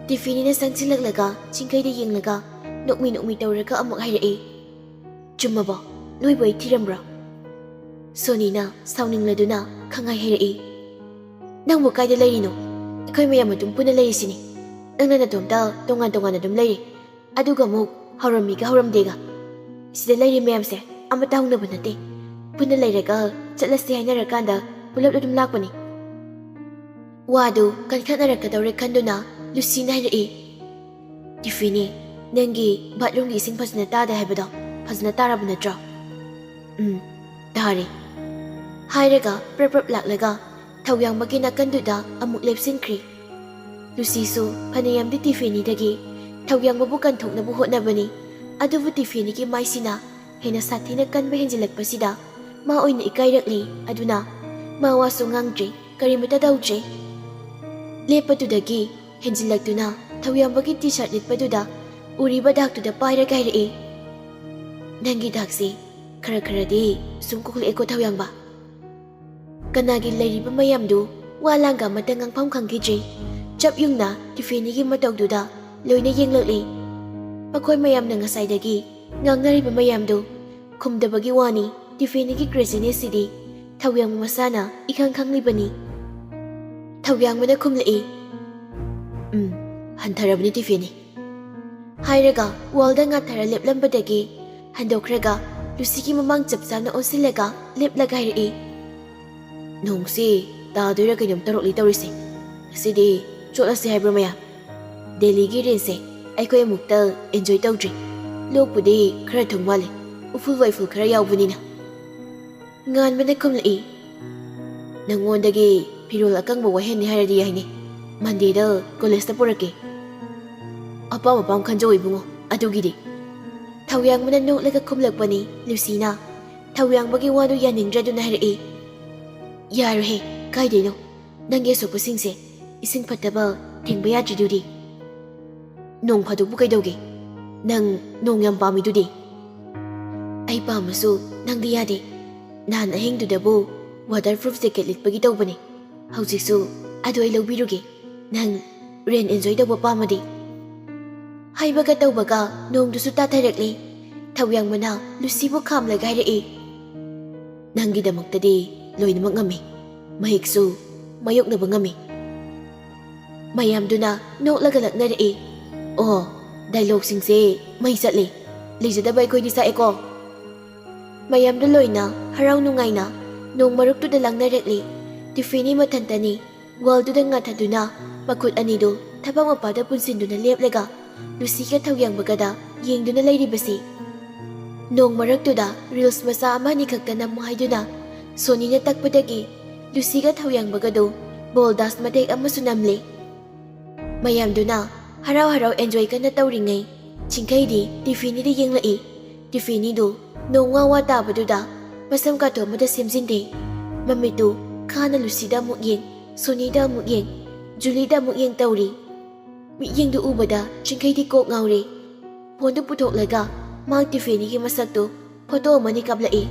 ꯇꯤꯐꯤꯅꯤꯅ ꯆꯪꯁꯤꯜꯂꯛꯂꯒ ꯆꯤꯡꯈꯩꯗ ꯌꯦꯡꯂꯒ ꯅꯣꯛꯃꯤ ꯅꯣꯛꯃꯤ ꯇꯧꯔꯒ ꯑꯃꯨꯛ ꯍꯥꯏꯔꯛꯏ, "ꯆꯨꯝꯃꯕꯣ? ꯅꯣꯏꯕꯨ ꯑꯩ ꯊꯤꯔꯝꯕ꯭ꯔꯣ?" ꯁꯣꯅꯤꯅ ꯁꯥꯎꯅꯤꯡꯂꯗꯨꯅ ꯈꯪꯍꯥꯏ ꯍꯥꯏꯔꯛꯏ, "ꯅꯪꯕꯨ ꯀꯥꯏꯗ ꯂꯩꯔꯤꯅꯣ? ꯑꯩꯈꯣꯏ ꯃꯌꯥꯝ ꯑꯗꯨꯝ ꯄꯨꯟꯅ ꯂꯩꯔꯤꯁꯤꯅꯤ꯫ ꯅꯪꯅ ꯅꯇꯣꯝꯇ ꯇꯣꯉꯥꯟ ꯇꯣꯉꯥꯟꯅ ꯑꯗꯨꯝ ꯂꯩꯔꯤ꯫ ꯑꯗꯨꯒ ꯑꯃꯨꯛ ꯍꯧꯔꯝꯃꯤꯒ ꯍꯧꯔꯝꯗꯦꯒ꯫ ꯁꯤꯗ ꯂꯩꯔꯤ ꯃꯌꯥꯝꯁꯦ ꯑꯃꯠꯇ ꯍꯧꯅꯕ ꯅꯠꯇꯦ꯫ ꯄꯨꯟꯅ ꯂꯩꯔꯒ ꯆꯠꯂꯁꯦ ꯍꯥꯏꯅꯔꯀꯥꯟꯗ ꯄꯨꯂꯞ ꯑꯗꯨꯝ ꯂꯥꯛꯄꯅꯤ꯫" ꯋꯥꯗꯨ ꯀꯟꯈꯠꯅꯔꯛꯀꯗꯧꯔꯦ ꯈꯟꯗꯨꯅ ꯂꯨꯁꯤꯅ ꯍꯥꯏꯔꯛꯏ, "ꯇꯤꯐꯤꯅꯤ, ꯅꯪꯒꯤ ꯕꯥꯠꯔꯨꯝꯒꯤ ꯏꯁꯤꯡ ꯐꯖꯅ ꯇꯥꯗꯦ ꯍꯥꯏꯕꯗꯣ ꯐꯖꯅ ꯇꯥꯔꯕ ꯅꯠꯇ꯭ꯔꯣ?" "ꯎꯝ, ꯇꯥꯔꯦ," ꯍꯥꯏꯔꯒ ꯄ꯭ꯔꯞ ꯄ꯭ꯔꯞ ꯂꯥꯛꯂꯒ ꯊꯧꯌꯥꯡꯕꯒꯤ ꯅꯥꯀꯟꯗꯨꯗ ꯑꯃꯨꯛ ꯂꯦꯞꯁꯤꯟꯈ꯭ꯔꯦ꯫ ꯂꯨꯁꯤꯁꯨ ꯐꯅꯌꯥꯝꯗꯤ ꯇꯤꯐꯤꯅꯤꯗꯒꯤ ꯊꯧꯌꯥꯡꯕꯕꯨ ꯀꯟꯊꯣꯛꯅꯕ ꯍꯣꯠꯅꯕꯅꯤ, ꯑꯗꯨꯕꯨ ꯇꯤꯐꯤꯅꯤꯒꯤ ꯃꯥꯏꯁꯤꯅ ꯍꯦꯟꯅ ꯁꯥꯊꯤꯅ ꯀꯟꯕ ꯍꯦꯟꯖꯤꯜꯂꯛꯄꯁꯤꯗ ꯃꯥ ꯑꯣꯏꯅ ꯏꯀꯥꯏꯔꯛꯂꯤ꯫ ꯑꯗꯨꯅ ꯃꯥ ꯋꯥꯁꯨ ꯉꯥꯡꯗ꯭ꯔꯦ, ꯀꯔꯤꯃꯠꯇ ꯇꯧꯗ꯭ꯔꯦ꯫ ꯂꯦꯞꯄꯗꯨꯗꯒꯤ ꯍꯦꯟꯖꯤꯜꯂꯛꯇꯨꯅ ꯊꯧꯌꯥꯝꯕꯒꯤ ꯇꯤ ꯁꯥꯔꯠ ꯂꯤꯠꯄꯗꯨꯗ ꯎꯔꯤꯕ ꯗꯥꯛꯇꯨꯗ ꯄꯥꯏꯔꯒ ꯍꯥꯏꯔꯛꯏ, "ꯅꯪꯒꯤ ꯗꯥꯛꯁꯤ ꯈꯔ ꯈꯔꯗꯤ ꯁꯨꯝ ꯀꯣꯛꯂꯛꯑꯦꯀꯣ ꯊꯧꯌꯥꯝꯕ꯫" ꯀꯅꯥꯒꯤ ꯂꯩꯔꯤꯕ ꯃꯌꯥꯝꯗꯨ ꯋꯥ ꯂꯥꯡꯒ ꯑꯃꯠꯇ ꯉꯥꯡꯐꯝ ꯈꯪꯈꯤꯗ꯭ꯔꯦ꯫ ꯆꯞ ꯌꯨꯡꯅ ꯇꯤꯐꯤꯅꯤꯒꯤ ꯃꯇꯧꯗꯨꯗ ꯂꯣꯏꯅ ꯌꯦꯡꯂꯛꯂꯤ꯫ ꯃꯈꯣꯏ ꯃꯌꯥꯝꯅ ꯉꯁꯥꯏꯗꯒꯤ ꯉꯥꯡꯅꯔꯤꯕ ꯃꯌꯥꯝꯗꯨ ꯈꯨꯝꯗꯕꯒꯤ ꯋꯥꯅꯤ꯫ ꯇꯤꯐꯦꯅꯤꯒꯤ craziness ꯁꯤꯗꯤ ꯊꯧꯌꯥꯡꯕ ꯃꯁꯥꯅ ꯏꯈꯪ ꯈꯪꯂꯤꯕꯅꯤ꯫ ꯊꯧꯌꯥꯡꯕꯅ ꯈꯨꯝꯂꯛꯏ, "ꯎꯝ, ꯍꯟꯊꯔꯕꯅꯤ ꯇꯤꯐꯦꯅꯤ," ꯍꯥꯏꯔꯒ wall ꯗ ꯉꯥꯊꯔ ꯂꯦꯞꯂꯝꯕꯗꯒꯤ ꯍꯟꯗꯣꯛꯈ꯭ꯔꯒ ꯂꯨꯁꯤꯒꯤ ꯃꯃꯥꯡ ꯆꯞ ꯆꯥꯅ ꯑꯣꯟꯁꯤꯜꯂꯒ ꯂꯦꯞꯂꯒ ꯍꯥꯏꯔꯛꯏ, "ꯅꯣꯡꯁꯤ ꯇꯥꯗꯣꯏꯔꯥ ꯀꯩꯅꯣꯝ ꯇꯧꯔꯛꯂꯤ ꯇꯧꯔꯤꯁꯦ꯫ ꯉꯁꯤꯗꯤ ꯆꯣꯠꯂꯁꯦ ꯍꯥꯏꯕ꯭ꯔꯣ ꯃꯌꯥꯝ? ꯗꯦꯜꯂꯤꯒꯤ rain ꯁꯦ ꯑꯩꯈꯣꯏ ꯑꯃꯨꯛꯇ enjoy ꯇꯧꯗ꯭ꯔꯤ꯫ ꯂꯣꯛꯄꯨꯗꯤ ꯈꯔ ꯊꯨꯡ ꯃꯥꯜꯂꯦ, ꯎꯐꯨꯜ ꯋꯥꯏꯐꯨꯜ ꯈꯔ ꯌꯥꯎꯕꯅꯤꯅ꯫" ꯉꯥꯟꯕꯅ ꯈꯨꯝꯂꯛꯏ, "ꯅꯪꯉꯣꯟꯗꯒꯤ ꯐꯤꯔꯣꯜ ꯑꯀꯪꯕ ꯋꯥꯏꯍꯟꯅꯤ ꯍꯥꯏꯔꯗꯤ ꯌꯥꯏꯅꯦ꯫ Monday ꯗ college ꯇ ꯄꯨꯔꯛꯀꯦ꯫ ꯑꯄꯥꯝ ꯑꯄꯥꯝ ꯈꯟꯖꯧ ꯏꯕꯨꯡꯉꯣ, ꯑꯗꯨꯒꯤꯗꯤ꯫" ꯊꯧꯌꯥꯡꯕꯅ ꯅꯣꯛꯂꯒ ꯈꯨꯝꯂꯛꯄꯅꯤ꯫ ꯂꯨꯁꯤꯅ ꯊꯧꯌꯥꯡꯕꯒꯤ ꯋꯥꯗꯨ ꯌꯥꯅꯤꯡꯗ꯭ꯔꯗꯨꯅ ꯍꯥꯏꯔꯛꯏ, "ꯌꯥꯔꯣꯏꯍꯦ, ꯀꯥꯏꯗꯩꯅꯣ? ꯅꯪꯒꯤ ꯑꯁꯣꯛꯄꯁꯤꯡꯁꯦ ꯏꯁꯤꯡ ꯐꯠꯇꯕ ꯊꯦꯡꯕ ꯌꯥꯗ꯭ꯔꯤꯗꯨꯗꯤ꯫ ꯅꯣꯡ ꯐꯥꯗꯣꯛꯄꯨ ꯀꯩꯗꯧꯒꯦ? ꯅꯪ ꯅꯣꯡ ꯌꯥꯝ ꯄꯥꯝꯃꯤꯗꯨꯗꯤ꯫" "ꯑꯩ ꯄꯥꯝꯃꯁꯨ ꯅꯪꯗꯤ ꯌꯥꯗꯦ꯫ ꯅꯍꯥꯟ ꯑꯍꯤꯡꯗꯨꯗꯕꯨ waterproof jacket ꯂꯤꯠꯄꯒꯤ ꯇꯧꯕꯅꯦ꯫ ꯍꯧꯖꯤꯛꯁꯨ ꯑꯗꯨ ꯑꯩ ꯂꯧꯕꯤꯔꯨꯒꯦ꯫ ꯅꯪ rain enjoy ꯇꯧꯕ ꯄꯥꯝꯃꯗꯤ꯫" ꯍꯥꯏꯕꯒ ꯇꯧꯕꯒ ꯅꯣꯡꯗꯨꯁꯨ ꯇꯥꯊꯔꯛꯂꯦ꯫ ꯊꯧꯌꯥꯡꯕꯅ ꯂꯨꯁꯤꯕꯨ ꯈꯥꯝꯂꯒ ꯍꯥꯏꯔꯛꯏ, "ꯅꯪꯒꯤꯗꯃꯛꯇꯗꯤ ꯂꯣꯏꯅꯃꯛ ꯉꯝꯃꯤ꯫ ꯃꯍꯤꯛꯁꯨ ꯃꯥꯌꯣꯛꯅꯕ ꯉꯝꯃꯤ꯫" ꯃꯌꯥꯝꯗꯨꯅ ꯅꯣꯛꯂꯒ ꯂꯛꯅꯔꯛꯏ꯫ "ꯑꯣ, dialogue ꯁꯤꯡꯁꯦ ꯃꯩ ꯆꯠꯂꯤ꯫ ꯂꯩꯖꯗꯕ ꯑꯩꯈꯣꯏꯗꯤ ꯆꯥꯛꯑꯦꯀꯣ꯫" ꯃꯌꯥꯝꯗꯨ ꯂꯣꯏꯅ ꯍꯔꯥꯎ ꯅꯨꯡꯉꯥꯏꯅ ꯅꯣꯡ ꯃꯔꯛꯇꯨꯗ ꯂꯥꯡꯅꯔꯛꯂꯤ꯫ ꯇꯤꯐꯦꯅꯤ ꯃꯊꯟꯇꯅꯤ wall ꯗꯨꯗ ꯉꯥꯊꯗꯨꯅ ꯃꯈꯨꯠ ꯑꯅꯤꯗꯨ ꯊꯕꯥꯛ ꯃꯄꯥꯗ ꯄꯨꯟꯁꯤꯟꯗꯨꯅ ꯂꯦꯞꯂꯒ ꯂꯨꯁꯤꯒ ꯊꯧꯌꯥꯡꯕꯒꯗ ꯌꯦꯡꯗꯨꯅ ꯂꯩꯔꯤꯕꯁꯤ꯫ ꯅꯣꯡ ꯃꯔꯛꯇꯨꯗ reels ꯃꯆꯥ ꯑꯃ ꯑꯅꯤ ꯈꯛꯇ ꯅꯝꯃꯨ ꯍꯥꯏꯗꯨꯅ ꯁꯣꯅꯤꯅ ꯇꯛꯄꯗꯒꯤ ꯂꯨꯁꯤꯒ ꯊꯧꯌꯥꯡꯕꯒꯗꯨ ball dance ꯃꯇꯦꯛ ꯑꯃꯁꯨ ꯅꯝꯂꯦ꯫ ꯃꯌꯥꯝꯗꯨꯅ ꯍꯔꯥꯎ ꯍꯔꯥꯎ enjoy ꯀꯟꯅ ꯇꯧꯔꯤꯉꯩ ꯆꯤꯡꯈꯩꯗꯤ ꯇꯤꯐꯦꯅꯤꯗ ꯌꯦꯡꯂꯛꯏ꯫ ꯇꯤꯐꯦꯅꯤꯗꯨ ꯅꯣꯡ ꯋꯥ ꯋꯥ ꯇꯥꯕꯗꯨꯗ ꯃꯁꯝ ꯀꯥꯊꯣꯛ ꯑꯃꯗ ꯁꯦꯝꯖꯤꯟꯗꯦ꯫ ꯃꯃꯤꯠꯇꯨ ꯈꯥꯅ ꯂꯨꯁꯤꯗ ꯑꯃꯨꯛ ꯌꯦꯡ, ꯁꯣꯅꯤꯗ ꯑꯃꯨꯛ ꯌꯦꯡ, ꯖꯨꯂꯤꯗ ꯑꯃꯨꯛ ꯌꯦꯡ ꯇꯧꯔꯤ꯫ ꯃꯤꯠꯌꯦꯡꯗꯨ ꯎꯕꯗ ꯆꯤꯡꯈꯩꯗꯤ ꯀꯣꯛ ꯉꯥꯎꯔꯦ꯫ ꯐꯣꯟꯗꯨ ꯄꯨꯊꯣꯛꯂꯒ ꯃꯍꯥꯛ ꯇꯤꯐꯦꯅꯤꯒꯤ ꯃꯁꯛꯇꯨ ꯐꯣꯇꯣ ꯑꯃꯅꯤ ꯀꯥꯞꯂꯛꯏ꯫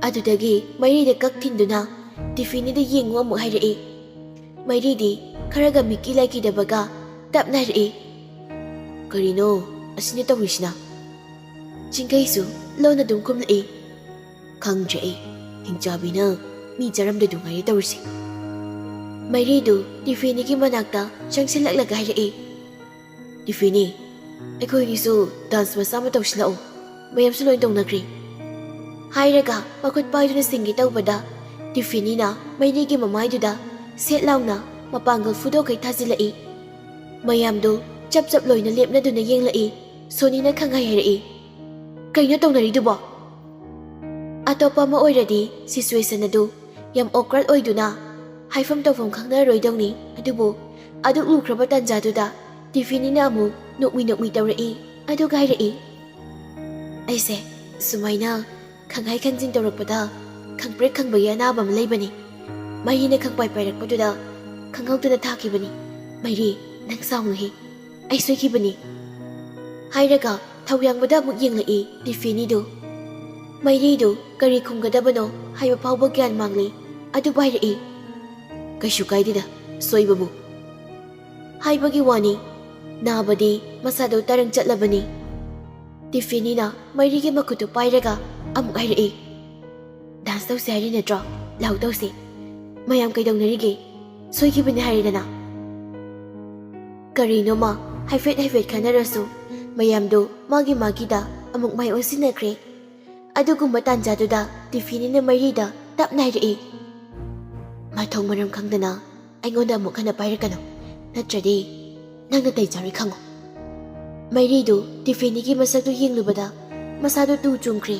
ꯑꯗꯨꯗꯒꯤ ꯃꯩꯔꯤꯗ ꯀꯛ ꯊꯤꯟꯗꯨꯅ ꯇꯤꯐꯦꯅꯤꯗ ꯌꯦꯡꯉꯨ ꯑꯃꯨꯛ ꯍꯥꯏꯔꯛꯏ꯫ ꯃꯩꯔꯤꯗꯤ ꯈꯔꯒ ꯃꯤꯠꯀꯤ ꯂꯥꯏꯀꯤꯗꯕꯒ ꯇꯞꯅ ꯍꯥꯏꯔꯛꯏ, "ꯀꯔꯤꯅꯣ ꯑꯁꯤꯅ ꯇꯧꯔꯤꯁꯤꯅ?" ꯆꯤꯡꯈꯩꯁꯨ ꯂꯣꯟꯅ ꯑꯗꯨꯝ ꯈꯨꯝꯂꯛꯏ꯫ ꯈꯪꯗ꯭ꯔꯦ ꯑꯩ, ꯍꯤꯡꯆꯥꯕꯤꯅ ꯃꯤ ꯆꯥꯔꯝꯗꯣꯏꯗꯨ ꯉꯥꯏꯔꯦ ꯇꯧꯔꯤꯁꯦ꯫ ꯃꯩꯔꯤꯗꯨ ꯇꯤꯐꯤꯅꯤꯒꯤ ꯃꯅꯥꯛꯇ ꯆꯪꯁꯤꯜꯂꯛꯂꯒ ꯍꯥꯏꯔꯛꯏ, "ꯇꯤꯐꯤꯅꯤ, ꯑꯩꯈꯣꯏꯅꯤꯁꯨ ꯗꯥꯟꯁ ꯃꯆꯥ ꯑꯃ ꯇꯧꯁꯤꯜꯂꯛꯑꯣ, ꯃꯌꯥꯝꯁꯨ ꯂꯣꯏ ꯇꯧꯅꯈ꯭ꯔꯦ" ꯍꯥꯏꯔꯒ ꯃꯈꯨꯠ ꯄꯥꯏꯗꯨꯅ ꯆꯤꯡꯒꯦ ꯇꯧꯕꯗ ꯇꯤꯐꯤꯅꯤꯅ ꯃꯩꯔꯤꯒꯤ ꯃꯃꯥꯏꯗꯨꯗ ꯁꯦꯠ ꯂꯥꯎꯅ ꯃꯄꯥꯡꯒꯜ ꯐꯨꯗꯣꯛꯈꯩ ꯊꯥꯖꯤꯜꯂꯛꯏ꯫ ꯃꯌꯥꯝꯗꯨ ꯆꯞ ꯆꯞ ꯂꯣꯏꯅ ꯂꯦꯞꯅꯗꯨꯅ ꯌꯦꯡꯂꯛꯏ꯫ ꯁꯣꯅꯤꯅ ꯈꯪꯍꯥꯏ ꯍꯥꯏꯔꯛꯏ, "ꯀꯩꯅꯣ ꯇꯧꯅꯔꯤꯗꯨꯕꯣ?" ꯑꯇꯣꯞꯄ ꯑꯃ ꯑꯣꯏꯔꯗꯤ ꯁꯤꯆꯨꯋꯦꯁꯟ ꯑꯗꯨ ꯌꯥꯝ ꯑꯣꯀꯔꯗ ꯑꯣꯏꯗꯨꯅ ꯍꯥꯏꯐꯝ ꯇꯧꯐꯝ ꯈꯪꯅꯔꯣꯏꯗꯧꯅꯤ꯫ ꯑꯗꯨꯕꯨ ꯑꯗꯨꯛ ꯂꯨꯈ꯭ꯔꯕ ꯇꯥꯟꯖꯥꯗꯨꯗ ꯇꯤꯐꯤꯅꯤꯅ ꯑꯃꯨꯛ ꯅꯣꯛꯃꯤ ꯅꯣꯛꯃꯤ ꯇꯧꯔꯛꯏ꯫ ꯑꯗꯨꯒ ꯍꯥꯏꯔꯛꯏ, "ꯑꯩꯁꯦ ꯁꯨꯃꯥꯏꯅ ꯈꯪꯍꯥꯏ ꯈꯪꯖꯤꯟ ꯇꯧꯔꯛꯄꯗ ꯈꯪꯄ꯭ꯔꯦꯛ ꯈꯪꯕꯒꯤ ꯑꯅꯥꯕ ꯑꯃ ꯂꯩꯕꯅꯤ꯫ ꯃꯩꯔꯤꯅ ꯈꯪꯄꯥꯏ ꯄꯥꯏꯔꯛꯄꯗꯨꯗ ꯈꯪꯍꯧꯗꯅ ꯊꯥꯈꯤꯕꯅꯤ꯫ ꯃꯩꯔꯤ, ꯅꯪ ꯁꯥꯎꯅꯨꯍꯦ꯫ ꯑꯩ ꯁꯣꯏꯈꯤꯕꯅꯤ" ꯍꯥꯏꯔꯒ ꯊꯧꯌꯥꯡꯕꯗ ꯑꯃꯨꯛ ꯌꯦꯡꯂꯛꯏ ꯇꯤꯐꯤꯅꯤꯗꯨ꯫ ꯃꯩꯔꯤꯗꯨ ꯀꯔꯤ ꯈꯨꯝꯒꯗꯕꯅꯣ ꯍꯥꯏꯕ ꯐꯥꯎꯕ ꯒ꯭ꯌꯥꯟ ꯃꯥꯡꯂꯤ꯫ ꯑꯗꯨꯕꯨ ꯍꯥꯏꯔꯛꯏ, "ꯀꯩꯁꯨ ꯀꯥꯏꯗꯦꯗ, ꯁꯣꯏꯕꯕꯨ" ꯍꯥꯏꯕꯒꯤ ꯋꯥꯅꯤ꯫ ꯅꯥꯕꯗꯤ ꯃꯁꯥꯗꯨ ꯇꯔꯪ ꯆꯠꯂꯕꯅꯤ꯫ ꯇꯤꯐꯤꯅꯤꯅ ꯃꯩꯔꯤꯒꯤ ꯃꯈꯨꯠꯇꯨ ꯄꯥꯏꯔꯒ ꯑꯃꯨꯛ ꯍꯥꯏꯔꯛꯏ, "ꯗꯥꯟꯁ ꯇꯧꯁꯦ ꯍꯥꯏꯔꯤ ꯅꯠꯇ꯭ꯔꯣ? ꯂꯥꯎ ꯇꯧꯁꯦ꯫ ꯃꯌꯥꯝ ꯀꯩꯗꯧꯅꯔꯤꯒꯦ? ꯁꯣꯏꯈꯤꯕꯅꯤ ꯍꯥꯏꯔꯦꯗꯅ"꯫ ꯀꯔꯤꯅꯣꯃ ꯍꯥꯏꯐꯦꯠ ꯍꯥꯏꯐꯦꯠ ꯈꯟꯅꯔꯁꯨ ꯃꯌꯥꯝꯗꯨ ꯃꯥꯒꯤ ꯃꯥꯒꯤꯗ ꯑꯃꯨꯛ ꯃꯥꯏ ꯑꯣꯟꯁꯤꯟꯅꯈ꯭ꯔꯦ꯫ ꯑꯗꯨꯒꯨꯝꯕ ꯇꯥꯟꯖꯥꯗꯨꯗ ꯇꯤꯐꯤꯅꯤꯅ ꯃꯩꯔꯤꯗ ꯇꯞꯅ ꯍꯥꯏꯔꯛꯏ, "ꯃꯊꯣꯡ ꯃꯔꯝ ꯈꯪꯗꯅ ꯑꯩꯉꯣꯟꯗ ꯑꯃꯨꯛ ꯍꯟꯅ ꯄꯥꯏꯔꯛꯀꯅꯨ, ꯅꯠꯇ꯭ꯔꯗꯤ ꯅꯪꯅ ꯇꯩ ꯆꯥꯔꯣꯏ ꯈꯪꯉꯨ"꯫ ꯃꯩꯔꯤꯗꯨ ꯇꯤꯐꯤꯅꯤꯒꯤ ꯃꯁꯛꯇꯨ ꯌꯦꯡꯂꯨꯕꯗ ꯃꯁꯥꯗꯨ ꯇꯨ ꯆꯨꯡꯈ꯭ꯔꯦ꯫